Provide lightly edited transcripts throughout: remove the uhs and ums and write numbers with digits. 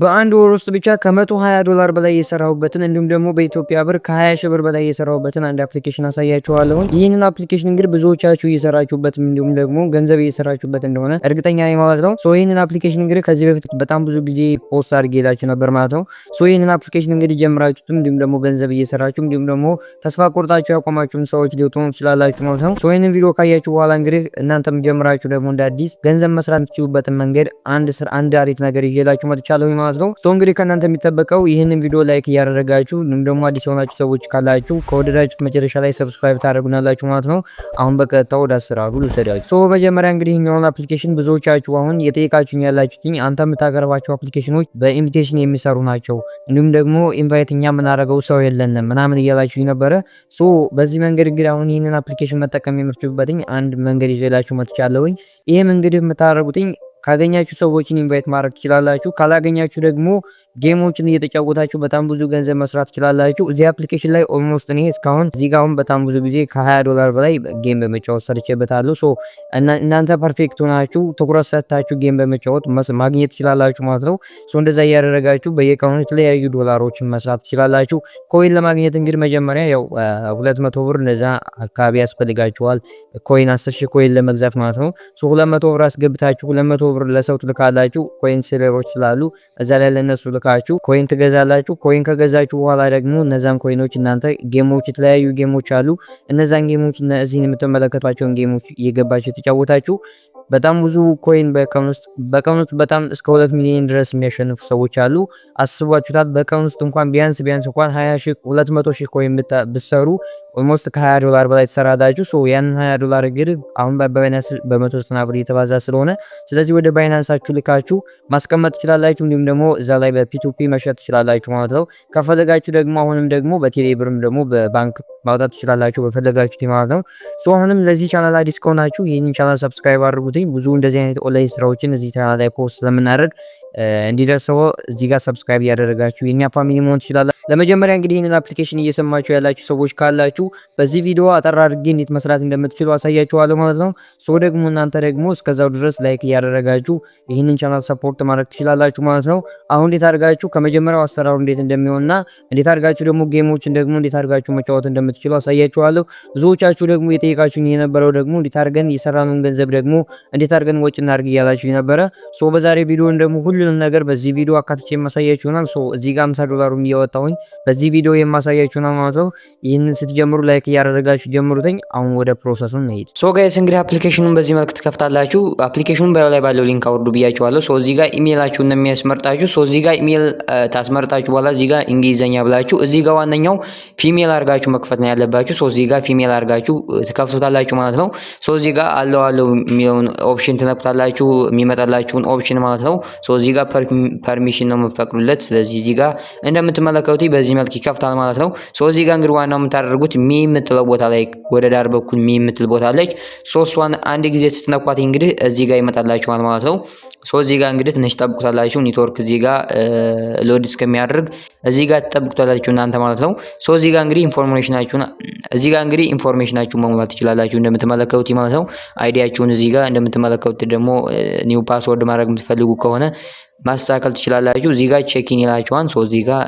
በአንድ ወር ውስጥ ብቻ ከ120 ዶላር በላይ የሰራሁበትን፣ እንዲሁም ደግሞ በኢትዮጵያ ብር ከ20 ሺህ ብር በላይ የሰራሁበትን አንድ application አሳያችኋለሁ። ይህንን application እንግዲህ ብዙዎቻችሁ እየሰራችሁበት እንዲሁም ደግሞ ገንዘብ እየሰራችሁበት እንደሆነ እርግጠኛ ነኝ ማለት ነው። So ይህንን application እንግዲህ ከዚህ በፊት በጣም ብዙ ጊዜ post አድርጌላችሁ ነበር ማለት ነው። So ይህንን application እንግዲህ ጀምራችሁትም እንዲሁም ደግሞ ገንዘብ እየሰራችሁ እንዲሁም ደግሞ ተስፋ ቆርጣችሁ ያቆማችሁም ሰዎች ሊሆኑ ትችላላችሁ ማለት ነው። So ይህንን ቪዲዮ ካያችሁ በኋላ እንግዲህ እናንተም ጀምራችሁ ደግሞ እንደ አዲስ ገንዘብ መስራት የምትችሉበትን መንገድ አንድ ስር አንድ አሪፍ ነገር ይዤላችሁ መጥቻለሁ ማለት ነው። So እንግዲህ ከእናንተ የሚጠበቀው ይህንን ቪዲዮ like እያደረጋችሁ፣ እንዲሁም ደግሞ አዲስ የሆናችሁ ሰዎች ካላችሁ ከወደዳችሁት መጨረሻ ላይ subscribe ታደርጉናላችሁ ማለት ነው። አሁን በቀጥታ ወደ አሰራሩ ልውሰዳችሁ። So መጀመሪያ እንግዲህ ይህኛውን application ብዙዎቻችሁ አሁን የጠየቃችሁኝ ያላችሁትኝ አንተ የምታቀርባቸው application ኖች በ invitation የሚሰሩ ናቸው፣ እንዲሁም ደግሞ invite እኛ የምናደርገው ሰው የለንም ምናምን እያላችሁ ነበረ። So በዚህ መንገድ እንግዲህ አሁን ይህንን application መጠቀም የምትችሉበትኝ አንድ መንገድ ይዤላችሁ መጥቻለሁኝ። ይህም እንግዲህ የምታደርጉትኝ ካገኛችሁ ሰዎችን invite ማድረግ ትችላላችሁ። ካላገኛችሁ ደግሞ game ኦችን እየተጫወታችሁ በጣም ብዙ ገንዘብ መስራት ትችላላችሁ። እዚህ application ላይ almost እኔ እስካሁን እዚህ ጋር አሁን በጣም ብዙ ጊዜ ከ20 ዶላር በላይ game በመጫወት ሰርቼበታለሁ። So እናንተ perfect ሆናችሁ ትኩረት ሰጥታችሁ game በመጫወት ማግኘት ትችላላችሁ ማለት ነው። So እንደዛ እያደረጋችሁ በየቀኑ የተለያዩ ዶላሮችን መስራት ትችላላችሁ። Coin ለማግኘት እንግዲህ መጀመሪያ ያው 200 ብር እንደዛ አካባቢ ያስፈልጋችኋል። Coin 10 ሺህ coin ለመግዛት ማለት ነው። So 200 ብር አስገብታችሁ 200 ብር ለሰው ትልካላችሁ። Coin seller ኦች ስላሉ እዛ ላይ ለነሱ ልካችሁ coin ትገዛላችሁ። Coin ከገዛችሁ በኋላ ደግሞ እነዛን coin ኦች እናንተ game ኦች፣ የተለያዩ game ኦች አሉ። እነዛን game ኦች፣ እነዚህን የምትመለከቷቸውን game ኦች እየገባችሁ የተጫወታችሁ በጣም ብዙ coin በቀን ውስጥ በጣም እስከ 2 ሚሊዮን ድረስ የሚያሸንፉ ሰዎች አሉ። አስቧችሁታል? በቀን ውስጥ እንኳን ቢያንስ ቢያንስ እንኳን 20 ሺህ፣ 200 ሺህ coin ብትሰሩ almost ከ20 ዶላር በላይ ትሰራላችሁ። So ያንን 20 ዶላር እንግዲህ አሁን በ Binance በ190 ብር እየተባዛ ስለሆነ፣ ስለዚህ ወደ Binance ኣችሁ ልካችሁ ማስቀመጥ ትችላላችሁ። እንዲሁም ደግሞ እዛ ላይ በ P2P መሸጥ ትችላላችሁ ማለት ነው። ከፈለጋችሁ ደግሞ አሁንም ደግሞ በቴሌ ብርም ደግሞ በባንክ ማውጣት ትችላላችሁ በፈለጋችሁት ማለት ነው። So አሁንም ለዚህ ቻናል አዲስ ከሆናችሁ ይህንን channel subscribe አድርጉትኝ። ብዙ እንደዚህ አይነት ኦንላይን ስራዎችን እዚህ ቻናል ላይ post ስለምናደርግ እንዲደርሰው እዚህ ጋር subscribe እያደረጋችሁ የኛ family መሆን ትችላላችሁ። ለመጀመሪያ እንግዲህ ይህንን application እየሰማችሁ ያላችሁ ሰዎች ካላችሁ በዚህ ቪዲዮ አጠር አድርጌ እንዴት መስራት እንደምትችሉ አሳያችኋለሁ ማለት ነው። So ደግሞ እናንተ ደግሞ እስከዛው ድረስ like እያደረጋችሁ ይህንን channel support ማድረግ ትችላላችሁ ማለት ነው። አሁን እንዴት አድርጋችሁ ከመጀመሪያው አሰራሩ እንዴት እንደሚሆንና እንዴት አድርጋችሁ ደግሞ game ኦችን ደግሞ እንዴት አድርጋችሁ መጫወት እንደምትችሉ አሳያችኋለሁ። ብዙዎቻችሁ ደግሞ የጠየቃችሁኝ የነበረው ደግሞ እንዴት አድርገን የሰራነውን ገንዘብ ደግሞ እንዴት አድርገን ወጪ እናድርግ እያላችሁ ነበረ። So በዛሬ ቪዲዮ ደግሞ ሁሉንም ነገር በዚህ ቪዲዮ አካትቼ የማሳያችሁ ይሆናል። So እዚህ ጋር 50 ዶላሩን እያወጣሁኝ በዚህ ቪዲዮ የማሳያችሁ ነው ማለት ነው። ይህንን ስትጀምሩ like እያደረጋችሁ ጀምሩትኝ። አሁን ወደ process ኡ እንሂድ። So guys፣ እንግዲህ application ኑን በዚህ መልክ ትከፍታላችሁ። Application ኑን bio ላይ ባለው link አውርዱ ብያችኋለሁ። So እዚህ ጋር ኢሜይላችሁን ነው የሚያስመርጣችሁ። So እዚህ ጋር ኢሜይል ታስመርጣችሁ በኋላ እዚህ ጋር እንግሊዘኛ ብላችሁ እዚህ ጋር ዋነኛው female አድርጋችሁ መክፈት ነው ያለባችሁ። So እዚህ ጋር female አድርጋችሁ ትከፍቱታላችሁ ማለት ነው። So እዚህ ጋር allow allow የሚለውን option ትነኩታላችሁ፣ የሚመጣላችሁን option ማለት ነው። So እዚህ ጋር permission ነው የምትፈቅዱለት። ስለዚህ እዚህ ጋር እንደምትመለከቱት በዚህ መልክ ይከፍታል ማለት ነው። So እዚህ ጋር እንግዲህ ዋናው የምታደርጉት me የምትለው ቦታ ላይ ወደ ዳር በኩል me የምትል ቦታ አለች። So እሷን አንድ ጊዜ ስትነኳት እንግዲህ እዚህ ጋር ይመጣላችኋል ማለት ነው። So እዚህ ጋር እንግዲህ ትንሽ ትጠብቁታላችሁ። ኔትወርክ እዚህ ጋር load እስከሚያደርግ እዚህ ጋር ትጠብቁታላችሁ እናንተ ማለት ነው። So እዚህ ጋር እንግዲህ information ኣችሁን መሙላት ትችላላችሁ እንደምትመለከቱት ማለት ነው። ID ያችሁን እዚህ ጋር እንደምትመለከቱት ደግሞ new password ማድረግ የምትፈልጉ ከሆነ ማስተካከል ትችላላችሁ። እዚህ ጋር check in ይላችኋል። So እዚህ ጋር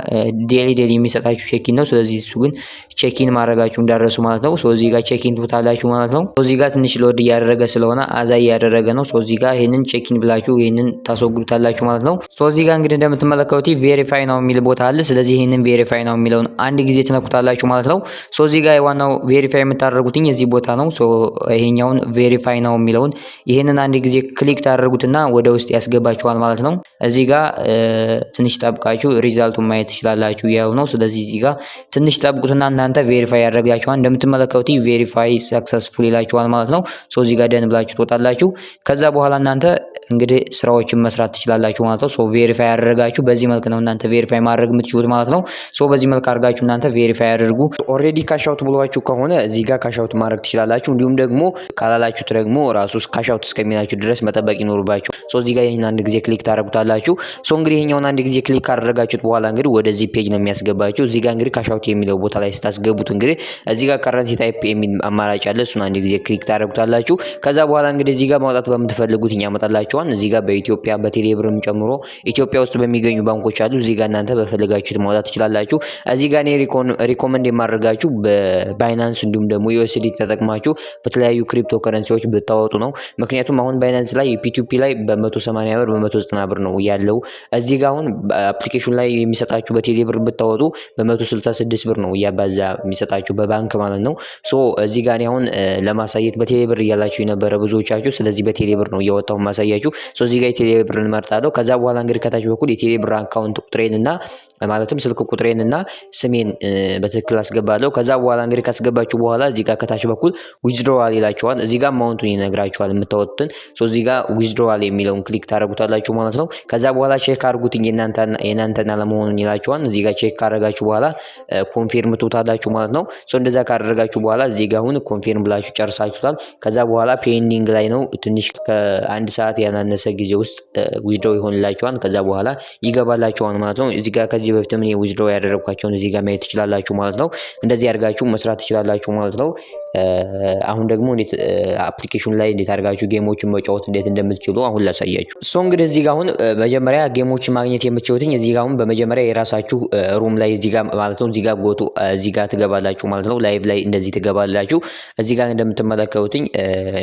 daily daily የሚሰጣችሁ check in ነው። ስለዚህ እሱ ግን check in ማድረጋችሁ እንዳትረሱ ማለት ነው። So እዚህ ጋር check in ትሉታላችሁ ማለት ነው። So እዚህ ጋር ትንሽ load እያደረገ ስለሆነ አዛ እያደረገ ነው። So እዚህ ጋር ይህንን check in ብላችሁ ይህንን ታስወግዱታላችሁ ማለት ነው። So እዚህ ጋር እንግዲህ እንደምትመለከቱት verify now የሚል ቦታ አለ። ስለዚህ ይህንን verify now የሚለውን አንድ ጊዜ ትነኩታላችሁ ማለት ነው። So እዚህ ጋር ዋናው verify የምታደርጉትኝ እዚህ ቦታ ነው። So ይሄኛውን verify now የሚለውን ይህንን አንድ ጊዜ click ታደርጉትና ወደ ውስጥ ያስገባችኋል ማለት ነው። እዚህ ጋር ትንሽ ጠብቃችሁ result ኡን ማየት ትችላላችሁ። ያው ነው። ስለዚህ እዚህ ጋር ትንሽ ጠብቁትና እናንተ verify ያደርጋችኋል። እንደምትመለከቱት verify successful ይላችኋል ማለት ነው። So እዚህ ጋር done ብላችሁ ትወጣላችሁ። ከዛ በኋላ እናንተ እንግዲህ ስራዎችን መስራት ትችላላችሁ ማለት ነው። So verify ያደረጋችሁ በዚህ መልክ ነው እናንተ verify ማድረግ የምትችሉት ማለት ነው። So በዚህ መልክ አድርጋችሁ እናንተ verify አድርጉ። Already cash out ብሏችሁ ከሆነ እዚህ ጋር cash out ማድረግ ትችላላችሁ። እንዲሁም ደግሞ ካላላችሁት ደግሞ ራሱ cash out እስከሚላችሁ ድረስ መጠበቅ ይኖርባችሁ። So እዚህ ጋር ይህን አንድ ጊዜ click ታደርጉታላችሁ። ታደርጉታላችሁ። So እንግዲህ ይሄኛውን አንድ ጊዜ click ካደረጋችሁት በኋላ እንግዲህ ወደዚህ page ነው የሚያስገባችሁ። እዚህ ጋር እንግዲህ cash out የሚለው ቦታ ላይ ስታስገቡት እንግዲህ እዚህ ጋር currency type የሚል አማራጭ አለ። እሱን አንድ ጊዜ click ታደርጉታላችሁ። ከዛ በኋላ እንግዲህ እዚህ ጋር ማውጣት በምትፈልጉት ያመጣላችኋል። እዚህ ጋር በኢትዮጵያ በቴሌብርም ጨምሮ ኢትዮጵያ ውስጥ በሚገኙ ባንኮች አሉ። እዚህ ጋር እናንተ በፈለጋችሁት ማውጣት ትችላላችሁ። እዚህ ጋር እኔ recommend የማደርጋችሁ በ Binance እንዲሁም ደግሞ USDT ተጠቅማችሁ በተለያዩ ክሪፕቶ ከረንሲዎች ብታወጡ ነው። ምክንያቱም አሁን Binance ላይ P2P ላይ በ180 ብር በ190 ብር ነው ያለው። እዚህ ጋር አሁን application ላይ የሚሰጣችሁ በቴሌብር ብታወጡ በ166 ብር ነው እያባዛ የሚሰጣችሁ በባንክ ማለት ነው። So እዚህ ጋር አሁን ለማሳየት በቴሌብር እያላችሁ የነበረ ብዙዎቻችሁ፣ ስለዚህ በቴሌብር ነው እያወጣሁ ማሳያችሁ። So እዚህ ጋር የቴሌብር እንመርጣለሁ። ከዛ በኋላ እንግዲህ ከታች በኩል የቴሌብር account ቁጥሬንና ማለትም ስልክ ቁጥሬንና ስሜን በትክክል አስገባለሁ። ከዛ በኋላ እንግዲህ ካስገባችሁ በኋላ እዚህ ጋር ከታች በኩል withdrawal ይላችኋል። እዚህ ጋር amount ኡን ይነግራችኋል የምታወጡትን። So እዚህ ጋር withdrawal የሚለውን click ታደርጉታላችሁ ማለት ነው። ከዛ በኋላ check አድርጉት የናንተና ለመሆኑን ይላችኋል። እዚህ ጋር check ካደረጋችሁ በኋላ confirm ትሉታላችሁ ማለት ነው። So እንደዛ ካደረጋችሁ በኋላ እዚህ ጋር አሁን confirm ብላችሁ ጨርሳችሁታል። ከዛ በኋላ pending ላይ ነው። ትንሽ ከአንድ ሰዓት ያላነሰ ጊዜ ውስጥ withdraw ይሆንላችኋል። ከዛ በኋላ ይገባላችኋል ማለት ነው። እዚህ ጋር ከዚህ በፊትም እኔ withdraw ያደረግኳቸውን እዚህ ጋር ማየት ትችላላችሁ ማለት ነው። እንደዚህ አድርጋችሁ መስራት ትችላላችሁ ማለት ነው። አሁን ደግሞ እንዴት application ላይ እንዴት አድርጋችሁ game ኦችን መጫወት እንዴት እንደምትችሉ አሁን ላሳያችሁ። So እንግዲህ እዚህ ጋር አሁን መጀመሪያ game ኦችን ማግኘት የምትችሉትኝ እዚህ ጋር አሁን በመጀመሪያ የራሳችሁ room ላይ እዚህ ጋር ማለት ነው። እዚህ ጋር go to እዚህ ጋር ትገባላችሁ ማለት ነው። Live ላይ እንደዚህ ትገባላችሁ። እዚህ ጋር እንደምትመለከቱትኝ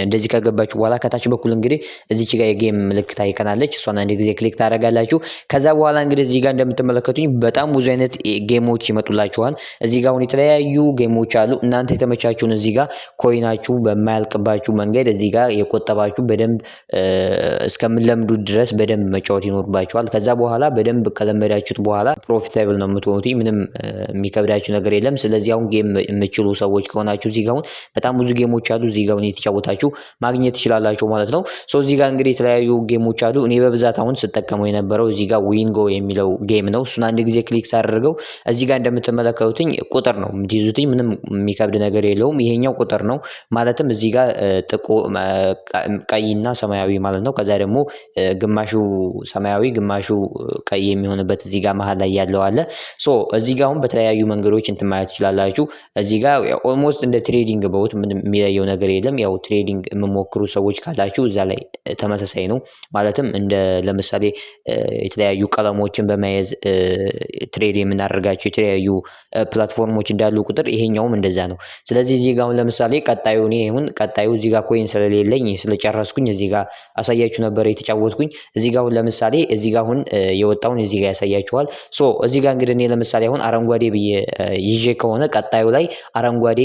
እንደዚህ ከገባችሁ በኋላ ከታች በኩል እንግዲህ እዚች ጋር የ game ምልክት icon አለች። እሷን አንድ ጊዜ click ታደርጋላችሁ። ከዛ በኋላ እንግዲህ እዚህ ጋር እንደምትመለከቱኝ በጣም ብዙ አይነት game ኦች ይመጡላችኋል። እዚህ ጋር አሁን የተለያዩ game ኦች አሉ። እናንተ የተመቻችሁን እዚህ ጋር coin ኣችሁ በማያልቅባችሁ መንገድ እዚህ ጋር የቆጠባችሁ በደንብ እስከምትለምዱ ድረስ በደንብ መጫወት ይኖርባችኋል። ከዛ በኋላ በደንብ ከለመዳችሁት በኋላ profitable ነው የምትሆኑት። ምንም የሚከብዳችሁ ነገር የለም። ስለዚህ አሁን game የምትችሉ ሰዎች ከሆናችሁ እዚህ ጋር አሁን በጣም ብዙ game ኦች አሉ። እዚህ ጋር አሁን የተጫወታችሁ ማግኘት ትችላላችሁ ማለት ነው። So እዚህ ጋር እንግዲህ የተለያዩ game ኦች አሉ። እኔ በብዛት አሁን ስጠቀመው የነበረው እዚህ ጋር Wingo የሚለው game ነው። እሱን አንድ ጊዜ click ሳደርገው እዚህ ጋር እንደምትመለከቱትኝ ቁጥር ነው የምትይዙትኝ። ምንም የሚከብድ ነገር የለውም። ይሄኛው ቁጥር ነው ማለትም እዚህ ጋር ጥቁር ቀይና ሰማያዊ ማለት ነው። ከዛ ደግሞ ግማሹ ሰማያዊ ግማሹ ቀይ የሚሆንበት እዚህ ጋር መሀል ላይ ያለው አለ። So እዚህ ጋር አሁን በተለያዩ መንገዶች እንትን ማለት ትችላላችሁ። እዚህ ጋር almost እንደ trading bot ምንም የሚለየው ነገር የለም። ያው trading የምትሞክሩ ሰዎች ካላችሁ እዛ ላይ ተመሳሳይ ነው። ማለትም እንደ ለምሳሌ የተለያዩ ቀለሞችን በመያዝ trade የምናደርጋቸው የተለያዩ platform ኦች እንዳሉ ቁጥር ይሄኛውም እንደዛ ነው። ስለዚህ እዚህ ጋር አሁን ለምሳሌ ቀጣዩ እኔ አሁን ቀጣዩ እዚህ ጋር coin ስለሌለኝ ስለጨረስኩኝ እዚህ ጋር አሳያችሁ ነበር የተጫወትኩኝ። እዚህ ጋር አሁን ለምሳሌ እዚህ ጋር አሁን የወጣውን እዚህ ጋር ያሳያችኋል። So እዚህ ጋር እንግዲህ እኔ ለምሳሌ አሁን አረንጓዴ ብዬ ይዤ ከሆነ ቀጣዩ ላይ አረንጓዴ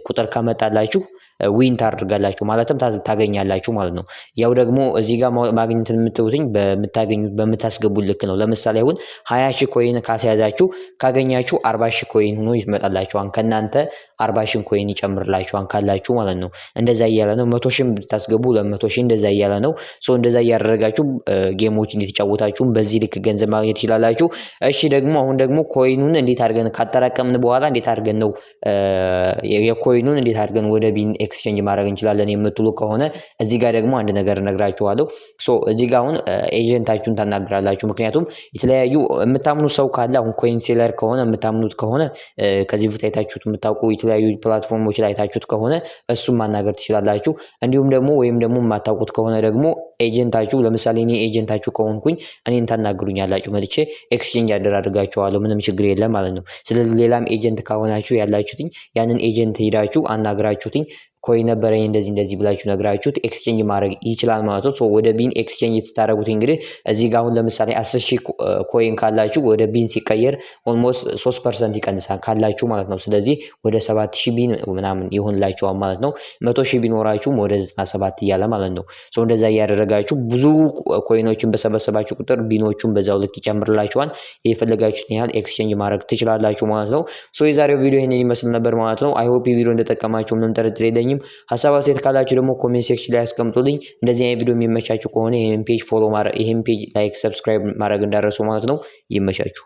ቁጥር ከመጣላችሁ win ታደርጋላችሁ ማለትም ታገኛላችሁ ማለት ነው። ያው ደግሞ እዚህ ጋር ማግኘት የምትሉትኝ በምታገኙት በምታስገቡት ልክ ነው። ለምሳሌ አሁን 20,000 coin ካስያዛችሁ ካገኛችሁ 40,000 coin ሆኖ ይመጣላችኋል። ከእናንተ 40,000 coin ይጨምርላችኋል ካላችሁ ማለት ነው። እንደዛ እያለ ነው። 100,000 ብታስገቡ 200,000 እንደዛ እያለ ነው። So እንደዛ እያደረጋችሁ game ኦችን እየተጫወታችሁ በዚህ ልክ ገንዘብ ማግኘት ትችላላችሁ። እሺ ደግሞ አሁን ደግሞ coin ኡን እንዴት አድርገን ካጠራቀምን በኋላ እንዴት አድርገን ነው የ coin ኡን እንዴት አድርገን ወደ bean exchange ማድረግ እንችላለን የምትሉ ከሆነ እዚህ ጋር ደግሞ አንድ ነገር እነግራችኋለሁ። So እዚህ ጋር አሁን agent ኣችሁን ታናግራላችሁ። ምክንያቱም የተለያዩ የምታምኑት ሰው ካለ አሁን coin seller ከሆነ የምታምኑት ከሆነ ከዚህ በፊት አይታችሁት የምታውቁ የተለያዩ platform ኦች ላይ አይታችሁት ከሆነ እሱን ማናገር ትችላላችሁ። እንዲሁም ደግሞ ወይም ደግሞ የማታውቁት ከሆነ ደግሞ agent ኣችሁ ለምሳሌ እኔ agent ኣችሁ ከሆንኩኝ እኔን ታናግሩኛላችሁ፣ መጥቼ exchange አደራርጋችኋለሁ። ምንም ችግር የለም ማለት ነው። ስለዚህ ሌላም agent ከሆናችሁ ያላችሁትኝ ያንን agent ሄዳችሁ አናግራችሁትኝ coin ነበረኝ እንደዚህ እንደዚህ ብላችሁ ነግራችሁት exchange ማድረግ ይችላል ማለት ነው። So ወደ bean exchange ስታደርጉት እንግዲህ እዚህ ጋር አሁን ለምሳሌ 10,000 coin ካላችሁ ወደ bean ሲቀየር almost 3% ይቀንሳል ካላችሁ ማለት ነው። ስለዚህ ወደ 7,000 bean ምናምን ይሆንላችኋል ማለት ነው። 100,000 ቢኖራችሁም ወደ 97 እያለ ማለት ነው። So እንደዛ እያደረጋችሁ ብዙ coin ኦችን በሰበሰባችሁ ቁጥር bean ኦቹን በዛው ልክ ይጨምርላችኋል። የፈለጋችሁትን ያህል exchange ማድረግ ትችላላችሁ ማለት ነው። So የዛሬው ቪዲዮ ይሄንን ይመስል ነበር ማለት ነው። I hope ቪዲዮ እንደጠቀማችሁ ምንም ጥርጥር የለኝም። ሀሳብ አስተያየት ካላችሁ ደግሞ comment section ላይ አስቀምጡልኝ። እንደዚህ አይነት ቪዲዮ የሚመቻችሁ ከሆነ ይሄን page follow ማድረግ ይሄን page like subscribe ማድረግ እንዳትረሱ ማለት ነው። ይመቻችሁ።